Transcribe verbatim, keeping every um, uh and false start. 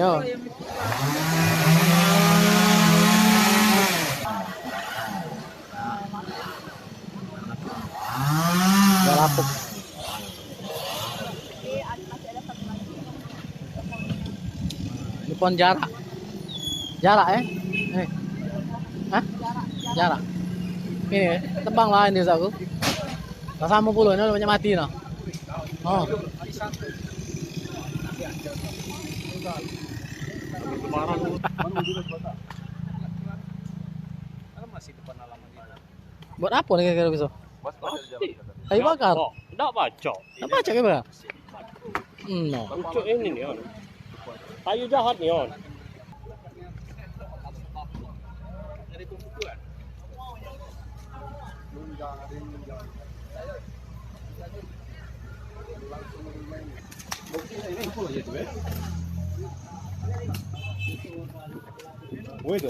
Yo. Udah lapuk. Ini pon jarak. Jarak, eh? Eh. Hah? Jarak. Ini, eh, tebang lah ini aku. Lah samo pulo, ini banyak mati no. Oh. Buat apo ni kira-kira biso? Kayu bakar. Dak pacak. Dak pacak kayu bakar. No. Pucuk ini ni on. Kayu jahat ni on. Woi tu.